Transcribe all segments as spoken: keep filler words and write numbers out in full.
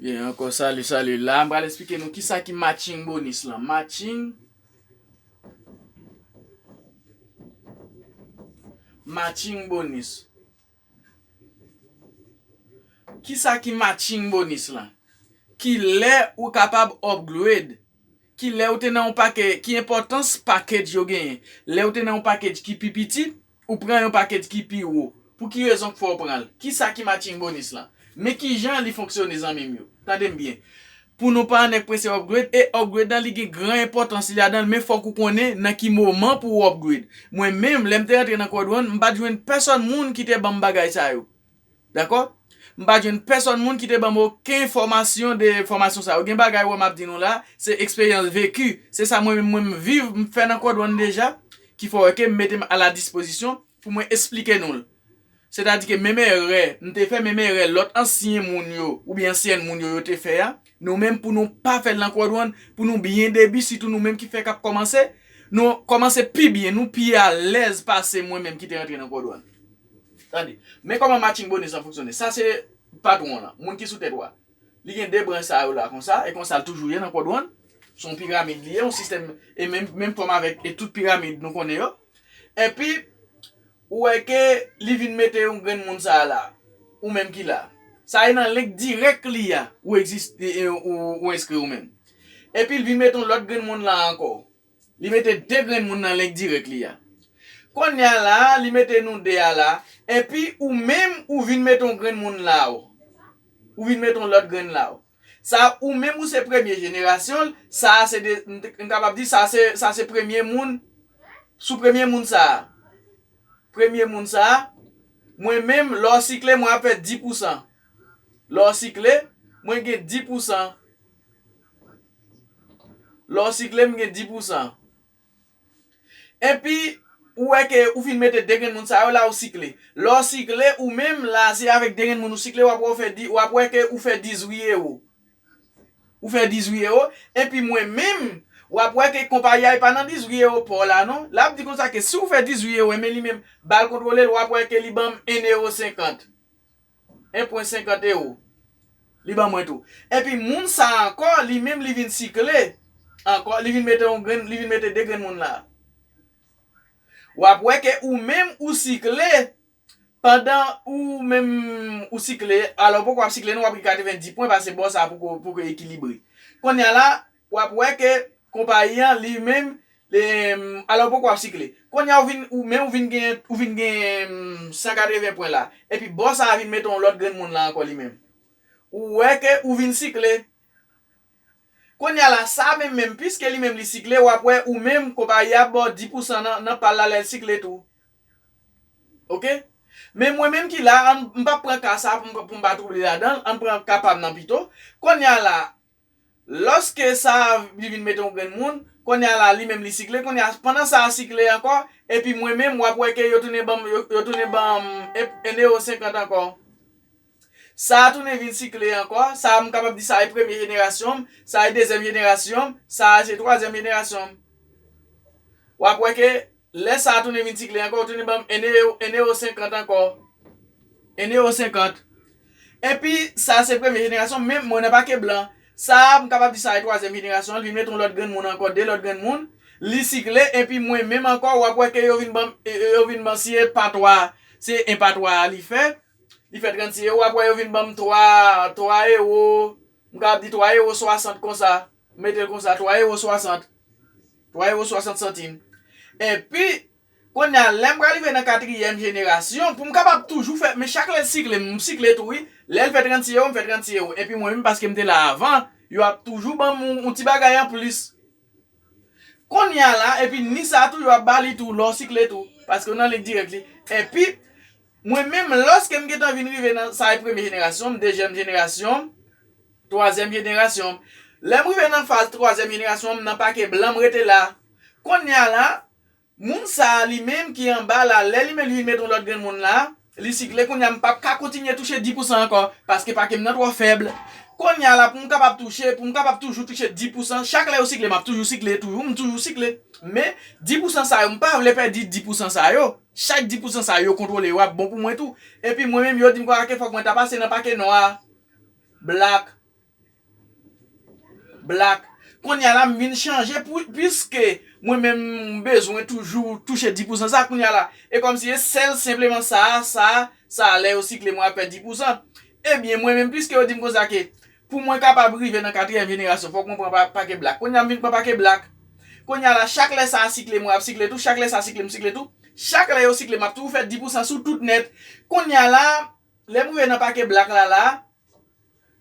Byen, ankò salut, salut. La, m pral eksplike nou kisa ki matching bonus lan. Matching, matching bonus. Kisa ki matching bonus lan? Ki lè ou kapab upgrade? Ki lè ou te nan yon package, ki enpòtans package yo genyen? Lè ou te nan yon package ki pi piti, ou pran yon package ki pi wo. Pou ki rezon k fè w pran l? Kisa ki matching bonus lan? Men kijan li fonksyone, zanmi m yo. Tande m byen. Pou nou pa nèk prese upgrade, e upgrade lan li gen gran enpòtans li ladan l, men fòk ou konnen nan ki moman pou w upgrade. Mwen menm, lè m te rantre nan Quad One, m pa t jwenn pèsòn moun ki te ban m bagay sa yo. Dakò? M pa t jwenn pèsòn moun ki te ban m okenn enfòmasyon de fòmasyon sa yo. Gen bagay wè m ap di nou la, se eksperyans veki. Se sa mwen menm, mwen m viv, m fè nan Quad One deja, ki fè wè ke m mete m a la dispozisyon pou mwen eksplike nou l. Sètadi ke menm erè m te fè, menm erè lòt ansyen moun yo, oubyen ansyèn moun yo, yo te fè a, nou menm pou nou pa fè l nan Quad One, pou nou byen debi, sitou nou menm ki fè k ap kòmanse, nou kòmanse pi byen, nou pi alèz pase mwen menm ki te rantre nan Quad One. Tande, men kòman matching bonus lan fonksyone. Sa se patwon lan, moun ki sou tèt ou a. Li gen de branch sa yo la konsa, e konsa l toujou ye nan Quad One. Se yon piramid li ye, yon sistèm, e menm, menm fòm avèk e tout piramid nou konnen yo. Epi, ou wè ke li vin mete yon grenn moun sa a la, ou menm ki la. Sa e nan link dirèk li a, ou egziste, e, ou, ou enskri ou menm. Epi, l vin mete yon lòt grenn moun la ankò. Li mete de grenn moun nan link dirèk li a. Kounye a la, li mete nou de a la. Epi, ou menm, ou vin mete yon grenn moun la, ou. Ou vin mete yon lòt grenn la, ou. Sa, ou menm, ou se premye jenerasyon l. Sa, se de, m te, m kapab di, sa, se, sa, se premye moun. Sou premye moun sa a. Premye moun sa a. Mwen menm, lè w sikle, mwen ap fè dis pousan. Lè w sikle, mwen gen dis pousan. Lè w sikle, m gen dis pousan. Epi, ou wè ke ou fin mete de grenn moun sa yo la, ou sikle. Lè w sikle, ou menm la, se avèk de grenn moun ou sikle, w ap wè ou fè di, w ap wè ke ou fè dizuit ewo. Ou fè dizuit ewo. Epi mwen menm, w ap wè ke konpayi a, e pa nan dizuit ewo pa w la, non. L ap di konsa ke si w fè dizuit ewo, enben li menm, ba l kontwole l, w ap wè ke li ban m en ewo senkant. En pwen senkant ewo. Li ban mwen tou. Epi moun sa a ankò, li menm li vin sikle. Ankò, li vin mete yon grenn, li vin mete de grenn moun la. W ap wè ke ou menm ou sikle pandan ou menm ou sikle. Alò, poko w ap sikle, non, w ap gen katrevenndis pwen, paske bò sa a poko, poko ekilibre. Kounye a la, w ap wè ke konpayi an li menm, li, alò poko w ap sikle. Kounye a ou vin, ou, men ou vin gen, ou vin gen, em, san katreven pwen la. Epi bò sa a vin mete yon lòt grenn moun la ankò li menm. Ou wè ke ou vin sikle. Kounye a la, sa menm menm, piske li menm li sikle, w ap wè ou menm, konpayi a ba w dis pousan nan, nan pa l la lè l sikle tou. Oke? Men mwen menm ki la, ann, m p ap pran ka sa pou m, pou m pa twouble ladan l, ann pran ka pa m nan pito. Kounye a la, lòske sa a li vin mete yon grenn moun, kounye a la, li menm li sikle, kounye a, pandan sa a sikle ankò, epi mwen menm, w ap wè ke yo tounen ban m, yo, yo tounen ban m en, en ewo senkant ankò. Sa a tounen vin sikle ankò, sa a m kapab di sa a e premye jenerasyon m, sa a e dezyèm jenerasyon m, sa a se twazyèm jenerasyon m. W ap wè ke lè sa a tounen vin sikle ankò, yo tounen ban m en ewo, en ewo senkant ankò. En ewo senkant. Epi, sa se premye jenerasyon, men mwen nan pake blan. Sa a, m kapab di sa e twazyèm jenerasyon, li met yon lòt grenn moun ankò, de lòt grenn moun. Li sikle, epi mwen menm ankò, w ap wè ke yo vin ban m, e, e, yo vin ban m, si e pa twa, se en pa twa a li fè. Li fè trannsis ewo, w ap wè yo vin ban m twa, twa ewo, m kapab di twa ewo swasant konsa. M mete l konsa, twa ewo swasant. Twa ewo swasant santim. Epi, kounye a, lè m pral rive nan katriyèm jenerasyon, pou m kapab toujou fè, men chak lè l sikle, m sikle tou, wi. Lè l fè trannsis ewo, m fè trannsis ewo. Epi mwen menm, paske m te la avan, yo ap toujou ban m yon, yon ti bagay anplis. Kounye a la, epi ni sa tou, yo ap ba li tou, lè w sikle tou. Paske w nan lig dirèk li. Epi, mwen menm, lòske m gentan vin rive nan, sa e premye jenerasyon m, dezyèm jenerasyon m, twazyèm jenerasyon m. Lè m rive nan faz twazyèm jenerasyon m, nan pake blan, m rete la. Kounye a la, moun sa a li menm ki anba la, lè li menm li vin met yon lòt grenn moun la, li sikle, kounye a m p ap ka kontinye touche dis pousan ankò, paske pake m nan twò fèb. Kounye a la, pou m kapab touche, pou m kapab toujou touche dis pousan, chak lè yo sikle, m ap toujou sikle, toujou, m toujou sikle. Men, dis pousan sa yo, m pa vle pèdi dis pousan sa yo. Chak dis pousan sa yo, yo kontwole, yo ap bon pou mwen tou. Epi mwen menm, yo di m konsa ke fòk mwen ta pase nan pake nwa a. Black. Black. Kounye a la, m vin chanje pou, piske mwen menm m bezwen toujou touche dis pousan sa, kounye a la, e kòmsi e sèl senpleman sa, sa, sa lè yo sikle mwen ap fè dis pousan. Ebyen, mwen menm, piske yo di m konsa ke pou mwen kapab rive nan katriyèm jenerasyon, fòk mwen pran pa, pake Black. Kounye a m vin pran pake Black. Kounye a la, chak lè sa a sikle, mwen ap sikle tou, chak lè sa a sikle, m sikle tou. Chak lè yo sikle, m ap toujou fè dis pousan sou tout nèt. Kounye a la, lè m rive nan pake Black la, la,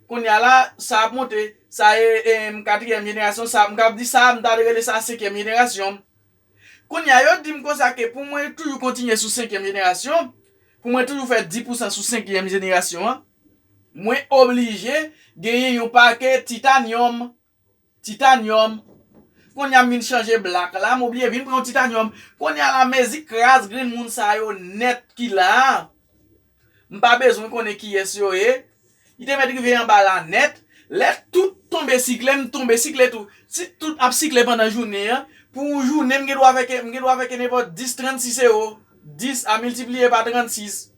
kounye a la, sa ap monte, sa e, e, m katriyèm jenerasyon, sa, m kab di sa, m ta rele sa senkyèm jenerasyon. Kounye a, yo di m konsa ke pou mwen toujou kontinye sou senkyèm jenerasyon, pou mwen toujou fè dis pousan sou senkyèm jenerasyon an, mwen oblije genyen yon pake titanyòm. Titanyòm. Kounye a m vin chanje Black la, m oblije vin pran yon titanyòm. Kounye a la, mezi kraz grenn moun sa yo nèt ki la a. M pa bezwen konnen kiyès yo ye. Li te mèt rive anba la nèt. Lè tout tonbe sikle, m tonbe sikle tou. Si tout ap sikle pandan jounen an, pou yon jounen, m gen dwa fè ke, m gen dwa fè ke nenpòt dis trannsis ewo. Dis a miltipliye pa trannsis.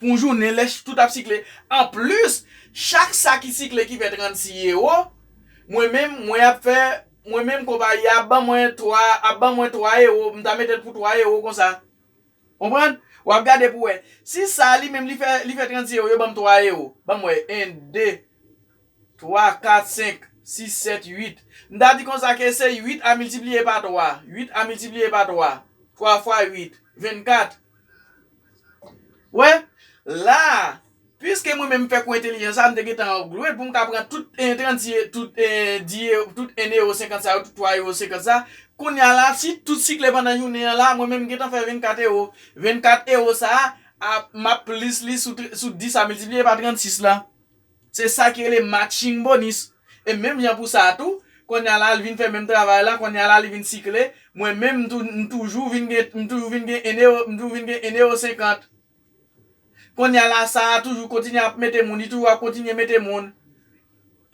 Pou yon jounen, lè ch-, tout ap sikle. Anplis, chak sa ki sikle ki fè trannsis ewo, mwen menm, mwen ap fè, mwen menm, konpayi a ap ban mwen twa, ap ban mwen twa ewo, m ta mete l pou twa ewo konsa. Konprann? W ap gade pou wè. Si sa li menm li fè, li fè trannsis ewo, yo ban m twa ewo. Ban m wè, en, de, twa, kat, senk, sis, sèt, uit. M ta di konsa ke se uit a miltipliye pa twa. Uit a miltipliye pa twa. Twa fwa uit, vennkat. Wè, la, piske mwen menm m fè kou entelijans sa, m te gentan upgrade pou m ka pran tout, eh, trannsis, tout, eh, dis, tout en ewo senkant sa yo, tout twa ewo senkant sa. Kounye a la, si tout sikle pandan jounen an la, mwen menm m gentan fè vennkat ewo. Vennkat ewo sa a, m ap plis li sou tr-, sou dis a miltipliye pa trannsis la. Se sa ki rele matching bonus. E menm jan pou sa a tou, kounye a la, li vin fè menm travay la, kounye a la, li vin sikle. Mwen menm, m tou-, m toujou vin gen, m toujou vin gen en ewo, m toujou vin gen en ewo senkant. Kounye a la, sa a toujou kontinye ap mete moun, li toujou ap kontinye mete moun.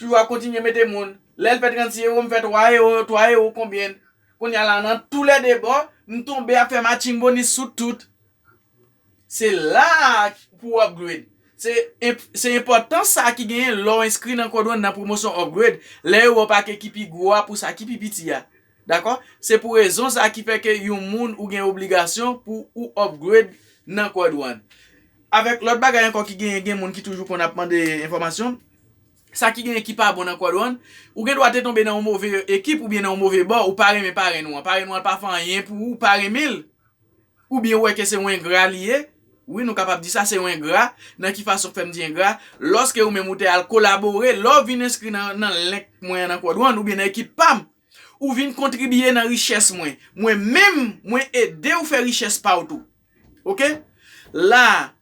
Toujou ap kontinye mete moun. Lè l fè trannsis ewo, m fè twa ewo, twa ewo konbyen? Kounye a la, nan toulède bò, m tonbe ap fè matching bonus sou tout. Se la pou w upgrade. Se enp-, se enpòtans sa ki genyen lè w enskri nan Code One nan pwomosyon upgrade. Lè yo wè w pa ke ki pi gwo a pou sa ki pi piti a. Dakò? Se pou rezon sa ki fè ke yon moun ou gen obligasyon pou ou upgrade nan Code One. Avèk lòt bagay ankò ki genyen, gen moun ki toujou konn ap mande enfòmasyon. Sa ki genyen ki pa bon nan Code One, ou gen dwa te tonbe nan yon move ekip oubyen nan yon move bò, ou pa renmen parenn ou an. Parenn ou an pa fè anyen pou ou, ou pa renmen l. Oubyen ou wè ke se yon engra li ye. Wi, nou kapab di sa, se yon engra. Nan ki fason k fè m di engra? Lòske ou menm ou te al kolabore, lè w vin enskri nan, nan link mwen an nan Code One oubyen nan ekip pa m, ou vin kontribiye nan richès mwen. Mwen menm, mwen ede w fè richès pa w tou. Oke? La,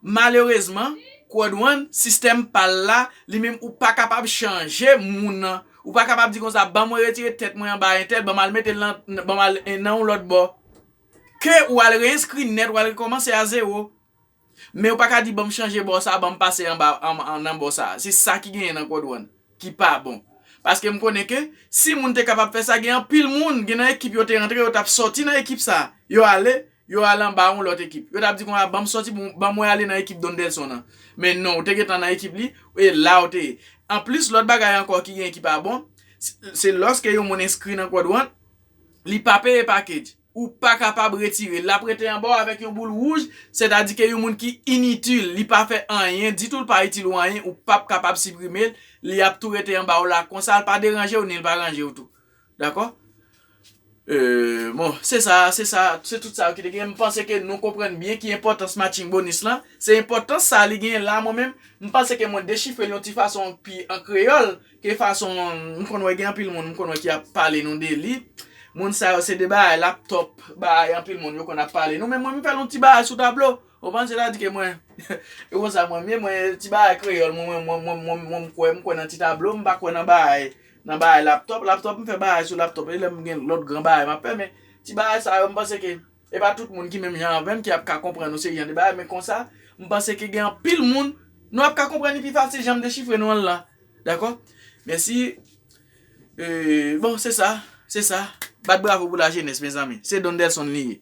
malerezman, Code One, sistèm pa l la, li menm ou pa kapab chanje moun nan. Ou pa kapab di konsa, ban mwen retire tèt mwen anba entèl, ban m al mete l nan, ban m al nan yon lòt bò. Ke ou al reenskri nèt, ou al rekòmanse a zewo. Men ou pa ka di, ban m chanje bò sa, ban m pase anba, an, an, nan bò sa. Se sa ki genyen nan Code One, ki pa bon. Paske m konnen ke si moun te kapab fè sa, gen anpil moun, gen nan ekip yo te rantre, yo t ap sòti nan ekip sa. Yo ale, yo al anba yon lòt ekip. Yo t ap di konsa, ban m sòti, ban m, ban mwen ale nan ekip Don Delson an. Men non, ou te gentan nan ekip li, e la ou te ye. Anplis, lòt bagay ankò ki gen ki pa bon, se, se lòske yon moun enskri nan Code One, li pa peye package. Ou pa kapab retire l. L ap rete anba w avèk yon boul wouj, sètadi ke yon moun ki initil, li pa fè anyen ditou, l pa itil ou anyen, ou p ap kapab siprime l, li ap tou rete anba w la konsa, l pa deranje w, ni l pa ranje w tou. Dakò? Euh, bon, se sa, se sa, se tout sa yo ki te gen. M panse ke nou konprann byen ki enpòtans matching bonus lan. Se enpòtans sa li genyen la, mwen menm, m panse ke mwen dechifre l yon ti fason pi an kreyòl ke fason m konn wè gen anpil moun, m konn wè ki ap pale nou de li. Moun sa yo se de bagay laptop, bagay anpil moun yo konn ap pale nou, men mwen m fè l yon ti bagay sou tablo. Ou konprann? Sètadi ke mwen, yo konsa mwen, men mwen, ti bagay kreyòl, mwen, mwen, mwen, mwen, mwen, mwen m kwè, m kwè nan ti tablo, m pa kwè nan bagay, nan bagay laptop. Laptop, m fè bagay sou laptop, e lè m gen lòt gran bagay m ap fè, men ti bagay sa yo, m panse ke e pa tout moun ki menm jan avè m ki ap ka konprann yon seri jan de bagay, men konsa, m panse ke gen anpil moun, nou ap ka konprann li pi fasil jan m dechifre nou an la. Dakò? Mèsi. Euh, bon, se sa, se sa. Bat bravo pou lajenès, mezanmi. Se Don Delson li ye.